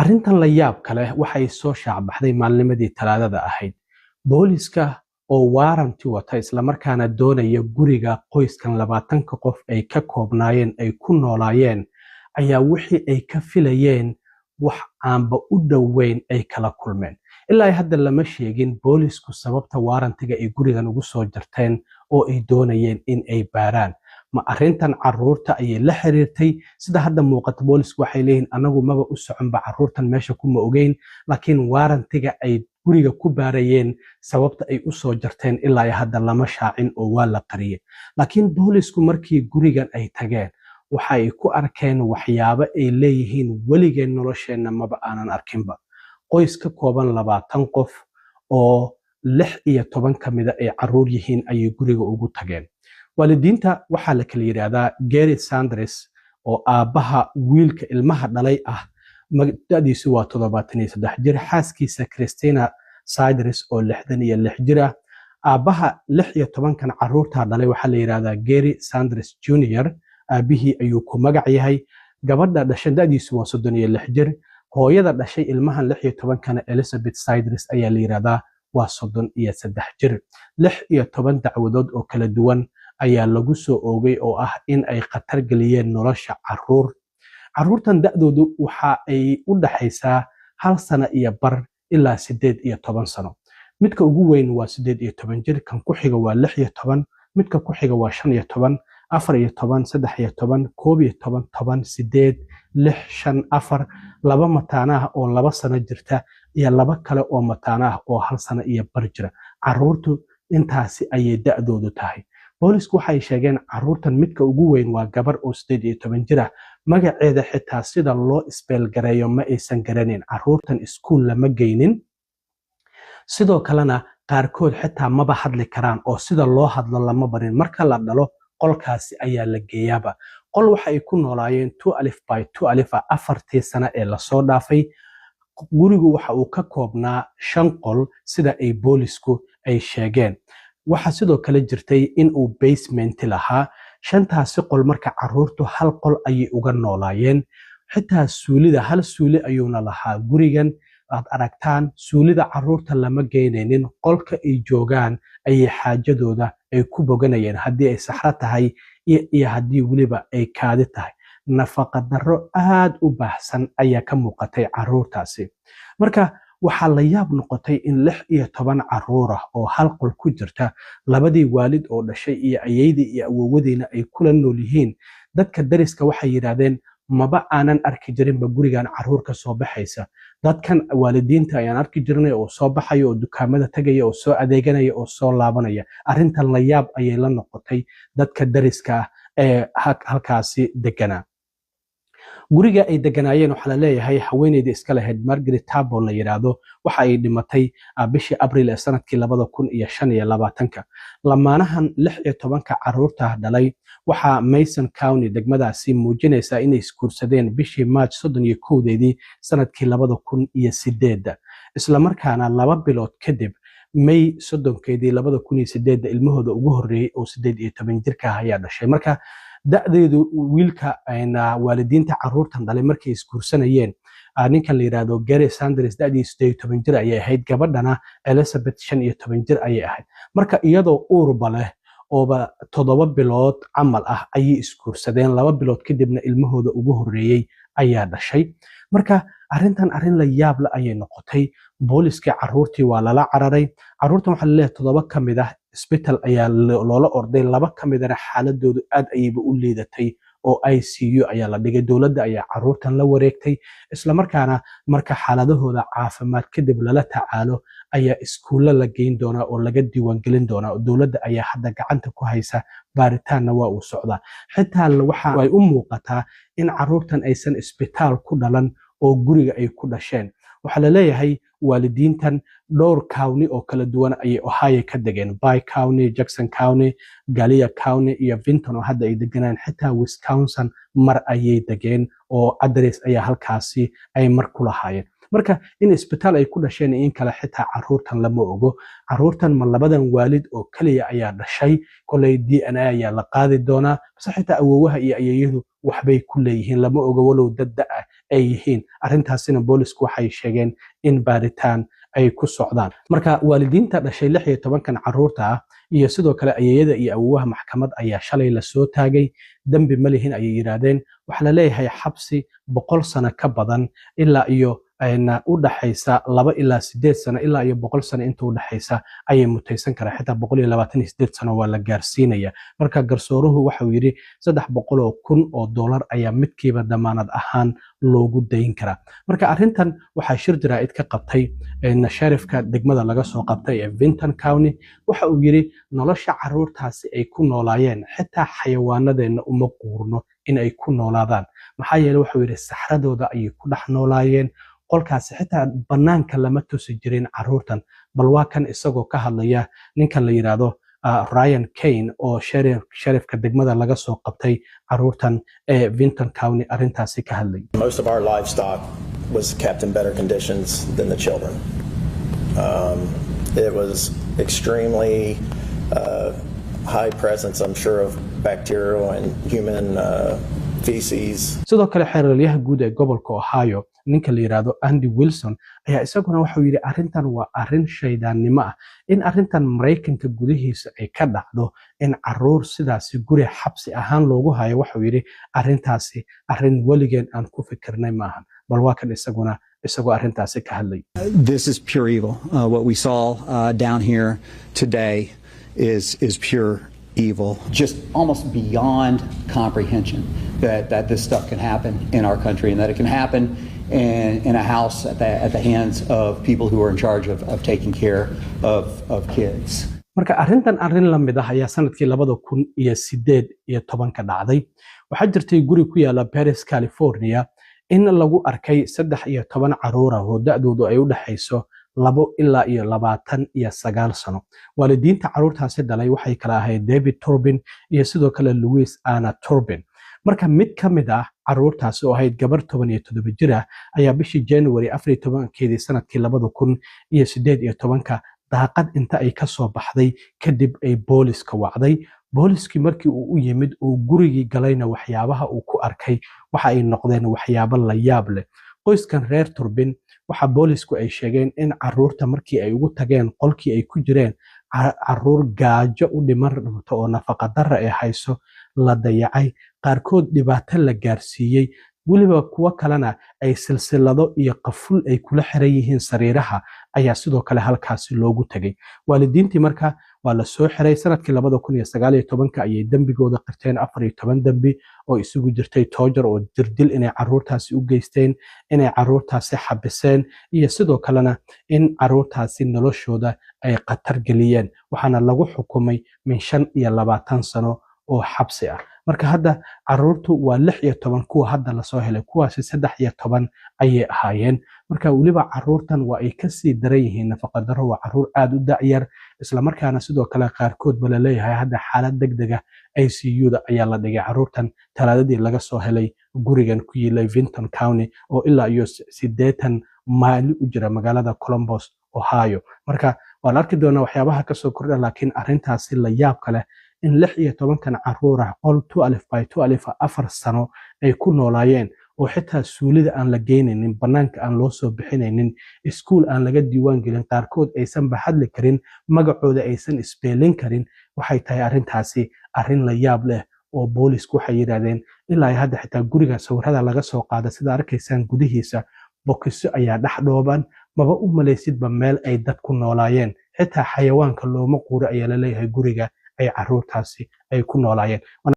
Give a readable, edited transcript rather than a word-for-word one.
Arrintan la yaabka leh waxay soo shaacbaxday maalnimadii Talaadada ahayd. Booliska oo warrant wata, islamarkaana doonaya guriga qoyskan 20-ka qof ay ka koobnaayeen ay ku noolaayeen, ayaa wixii ay ka filayeen wax aanba u dhoweyn ay kala kulmeen. Ilaa hadda lama sheegin boolisku sababta warrant-iga ay gurigan ugu soo jarteen oo ay doonayeen in ay baaraan. Ma arrintan caruurta ayay la xiriirtay? Sida hadda muuqata, boolisku waxay leeyihiin, anagu maba u soconba caruurtan, meesha kuma ogeyn, laakiin warrant-iga ay guriga ku baarayeen sababta ay u soo jarteen ilaa hadda lama shaacin oo waa la qariyey. Laakiin boolisku markii gurigan ay tageen, waxa ay ku arkeen waxyaabo ay leeyihiin weligeen nolosheenna maba aanan arkinba. Qoys ka kooban 20 qof oo 16 ka mida ay caruur yihiin ayay guriga ugu tageen. Waalidiinta waxaa la kala yidhaahdaa Gary Sanders oo aabbaha wiilka ilmaha dhalay ah, da'diisu waa 73 jir, xaaskiisa Christina Siders oo 66 jir ah. Aabbaha 16-kan caruurtaa dhalay waxaa la yidhaahdaa Gary Sanders Junior, aabbihii ayuu ku magac yahay. Gabadha dhashay da'diisu waa 36 jir. Hooyada dhashay ilmahan 16-kana Elizabeth Siders ayaa la yidhaahdaa, waa 33 jir. 16 dacwadood oo kala duwan ayaa lagu soo oogay oo ah in ay khatar geliyeen nolosha caruur. Caruurtan da'doodu waxa ay u dhaxaysaa 1 sano iyo bar ilaa 18 sano. Midka ugu weyn waa 18 jir, kan ku xiga waa 16, midka ku xiga waa 15, 14, 13, 11, 10, 8, 6, 5, 4, laba mataana ah oo 2 sano jirta iyo laba kale oo mataana ah oo 1 sano iyo bar jira. Caruurtu intaasi ayay da'doodu tahay. Boolisku waxay sheegeen caruurtan midka ugu weyn waa gabar oo 18 jir ah. Magaceeda xitaa sida loo spell gareeyo ma aysan garanayn. Caruurtan iskuul lama geynin. Sidoo kalena qaarkood xitaa maba hadli karaan oo sida loo hadlo lama barin. Marka la dhalo qolkaasi ayaa la geeyaaba. Qol waxa ay ku noolaayeen 12 by 12 4-tii sano ee lasoo dhaafay. Gurigu waxa uu ka koobnaa shan qol, sida ay boolisku ay sheegeen. Waxaa sidoo kale jirtay in uu basement lahaa. Shantaasi qol marka caruurtu hal qol ayay uga noolaayeen. Xitaa suulida, hal suuli ayuuna lahaa gurigan aad aragtaan. Suulida caruurta lama geynaynin, qolka ay joogaan ayay xaajadooda ay ku boganayeen, haddii ay saxro tahay iyo haddii weliba ay kaadi tahay. Nafaqa darro aad u baahsan ayaa ka muuqatay caruurtaasi. Marka waxaa la yaab noqotay in 16 caruur ah oo hal qol ku jirta, labadii waalid oo dhashay iyo ayeydii iyo awowadiina ay kula nool yihiin. Dadka dariska waxay yidhaahdeen, maba aanan arki jirinba gurigan caruur ka soo baxaysa. Dadkan waalidiinta ayaan arki jirnay oo soo baxaya oo dukaamada tegaya oo soo adeeganaya oo soo laabanaya. Arrintan la yaab ayay la noqotay dadka dariska ah ee halkaasi deganaa. Guriga ay deganaayeen waxaa la leeyahay haweeneyda iska lahayd, Margaret Turnbull la yidhaahdo, waxa ay dhimatay bishii Abriil ee sanadkii 2025-ka. Lamaanahan 16-ka caruurta dhalay waxaa Mason County degmadaasi muujinaysaa inay isguursadeen bishii March 31-deedii sanadkii 2008-da, islamarkaana 2 bilood kadib, May 30-keedii 2008-da, ilmahooda ugu horreeyey oo 18 jirka ah ayaa dhashay. Marka da'deedu wiilka waalidiinta caruurtan dhalay markay isguursanayeen, ninkan la yidhaahdo Gary Sanders da'diisu 18 jir ayay ahayd, gabadhana Elizabeth 15 jir ayay ahayd. Marka iyadoo uurba leh ooba 7 bilood camal ah ayay isguursadeen, 2 bilood kadibna ilmahooda ugu horreeyey ayaa dhashay. Marka arrintan arrin la yaab la ayay noqotay. Booliskii caruurtii waa lala cararay. Caruurtan waxaa laleeyahay toddoba ka mid ah isbital ayaa loola orday, laba ka midana xaaladoodu aad ayayba u liidatay oo ICU ayaa la dhigay. Dowladda ayaa caruurtan la wareegtay, islamarkaana marka xaaladahooda caafimaad kadib lala tacaalo ayaa iskuulla la geyn doonaa oo laga diiwaangelin doonaa. Dowladda ayaa hadda gacanta ku haysa, baaritaanna waa uu socdaa. Xitaa waxa ay u muuqataa in caruurtan aysan isbitaal ku dhalan oo guriga ay ku dhasheen. Waxaa la leeyahay waalidiintan dhowr county oo kala duwan ayay Ohio ka degeen: Pike County, Jackson County, Gallia County iyo Vinton oo hadda ay deganaan. Xitaa Wisconsin mar ayay degeen oo address ayaa halkaasi ay mar ku lahaayeen. Marka Marka in isbitaal ay ku dhasheen in kale xitaa caruurtan lama ogo. Caruurtan ma labadan waalid oo keliya ayaa dhashay? Koley DNA ayaa la qaadi doonaa, base xitaa awowaha iyo ayeeyadu waxbay ku leeyihiin, lama ogo, walow dad da' ay yihiin. Arrintaasina boolisku waxay sheegeen in baaritaan ay ku socdaan. Marka waalidiinta dhashay 16-kan caruurta ah iyo sidoo kale ayeeyada iyo awowaha maxkamad ayaa shalay lasoo taagay. Dembi ma lihin ayay yidhaahdeen. Waxaa la leeyahay xabsi 100 sano ka badan ilaa iyo u dhaxaysa 2 ilaa 8 sano ilaa iyo 100 sano inta u dhaxaysa ayay mutaysan karaa. Xitaa 128 sano waa la gaarsiinaya. Marka garsooruhu waxauu yidhi $300,000 ayaa midkiiba damaanad ahaan loogu dayn karaa. Marka arrintan waxaa shir jaraa'id ka qabtay sheriffka degmada laga soo qabtay ee Vinton County. Waxa uu yidhi nolosha caruurtaasi ay ku noolaayeen xitaa xayawaanadeenna uma quurno in ay ku noolaadaan. Maxaa yeele, waxuu yidhi, saxradooda ayay ku dhex noolaayeen qolkaasi, xitaa bannaanka lama tusi jirin caruurtan. Bal waa kan isagoo ka hadlaya ninkan la yidhaahdo Ryan Kane oo sheriffka degmada laga soo qabtay caruurtan ee Vinton County arrintaasi ka hadlay. Most of our livestock was kept in better conditions than the children. It was extremely high presence, I'm sure, of bacterial and human feces. Sidoo kale xeeralyaha guud ee gobolka Ohio, ninka la yidhaahdo Andy Wilson, ayaa isaguna waxau yidhi arrintan waa arrin shaydaannimo ah in arrintan Maraykanka gudihiisa ay ka dhacdo, in caruur sidaasi guri xabsi ahaan loogu hayo. Waxau yidhi arrintaasi arrin weligeen aan ku fikirnay maahan. Bal waa kan isaguna isagoo arrintaasi ka hadlay. This is pure evil. What we saw down here today is pure evil. Just almost beyond comprehension that this stuff can happen in our country and that it can happen in a house at the hands of people who are in charge of taking care of kids. Marka arrintan arrin la mid ah ayaa sanadkii 2018-ka dhacday. Waxaa jirtay guri ku yaala Perris, California, in lagu arkay 13 caruur ah oo da'doodu ay u dhexayso 2 ilaa iyo 29 sano. Waalidiinta caruurtaasi dhalay waxay kala ahayd David Turbin iyo sidoo kale Louis Anna Turbin. Marka mid ka mid ah caruurtaasi oo ahayd gabar 17 jir ah ayaa bishii January 14-keedii sanadkii 2018-ka daaqad inta ay ka soo baxday kadib ay booliska wacday. Booliskii markii uu u yimid uu gurigii galayna, waxyaabaha uu ku arkay waxa ay noqdeen waxyaabo la yaab leh. Qoyskan reer Turbin waxa boolisku ay sheegeen in caruurta markii ay ugu tageen qolkii ay ku jireen, caruur gaajo u dhiman rabto oo nafaqa darra ay hayso, la dayacay, qaarkood dhibaato la gaarsiiyey, weliba kuwo kalena ay silsilado iyo qaful ay kula xiran yihiin sariiraha ayaa sidoo kale halkaasi loogu tegay. Waalidiintii marka waa la soo xiray. Sanadkii 2019-ka ayay dembigooda qirteen, 14 dembi oo isugu jirtay torture oo jirdil inay caruurtaasi u geysteen, inay caruurtaasi xabiseen, iyo sidoo kalena in caruurtaasi noloshooda ay khatar geliyeen. Waxaana lagu xukumay min 25 sano oo xabsi ah. Marka hadda caruurtu waa 16 kuwa hadda lasoo helay, kuwaasi 13 ayay ahaayeen. Marka weliba caruurtan waa ay kasii daran yihiin nafaqadaro, waa caruur aada u da'yar, islamarkaana sidoo kale qaarkood ba laleeyahay hadda xaalad deg dega ICU-da ayaa la dhigay. Caruurtan Talaadadii laga soo helay gurigan ku yiilay Vinton County oo ilaa iyo 80 mayli u jira magaalada Columbus, Ohio. Marka waan arki doonaa waxyaabaha kasoo kordha, laakiin arrintaasi la yaabka leh in 16-kan caruur ah qol 12 by 12 4 sano ay ku noolaayeen, oo xitaa suulida aan la geynaynin, bannaanka aan loo soo bixinaynin, iskuul aan laga diiwaan gelin, qaarkood aysanba hadli karin, magacooda aysan isbeelin karin, waxay tahay arrintaasi arrin la yaab leh. Oo boolisku waxay yidhaahdeen ilaa hadda xitaa guriga sawirada laga soo qaada, sida arkaysaan, gudihiisa bokiso ayaa dhex dhooban. Maba u malaysidba meel ay dad ku noolaayeen, xitaa xayawaanka looma quuro ayaa laleeyahay guriga ay caruurtaasi ay ku noolaayeen.